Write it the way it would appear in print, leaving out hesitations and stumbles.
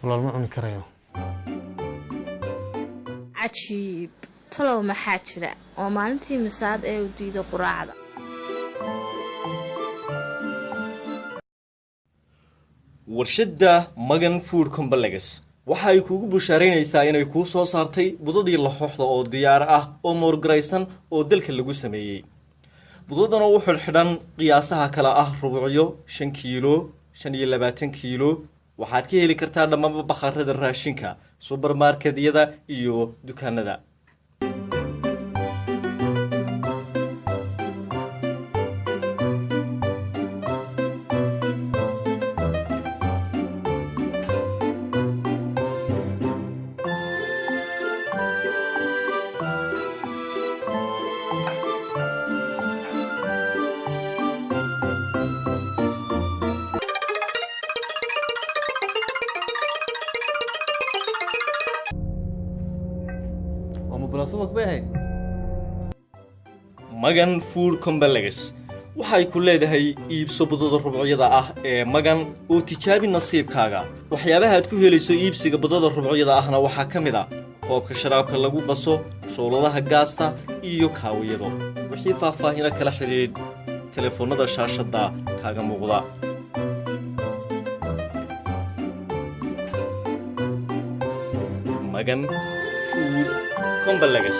Walaal, ma cuni karayo. Cajiib, talow maxaa jira? Oo maalintii misaad ee u diido quraacda. Warshadda Magan Food Complex waxa ay kuugu bushaaraynaysaa inay kuu soo saartay budadii laxooxda oo diyaar ah oo moorgaraysan oo dalka lagu sameeyey. Budadan oo u xidhxidhan qiyaasaha kale ah rubucyo, 5 kiilo, 25 kiilo, waxaad ka heli kartaa dhammaanba bakhaarada raashinka, subermarketyada iyo dukaanada. Oo ma subag bay ahayd? Magan Food Complex waxay ku leedahay: iibso budada rubcuryada ah ee Magan oo tijaabi nasiibkaaga. Waxyaabaha aad ku helayso iibsiga budada rubcuryada ahna waxaa ka mid ah koobka sharaabka lagu qaso, shooladaha gaasta iyo kaawiyado. Wixii faahfaahina kala xidhiidh telefoonnada shaashadda kaaga muuqda. Magan Food Complex.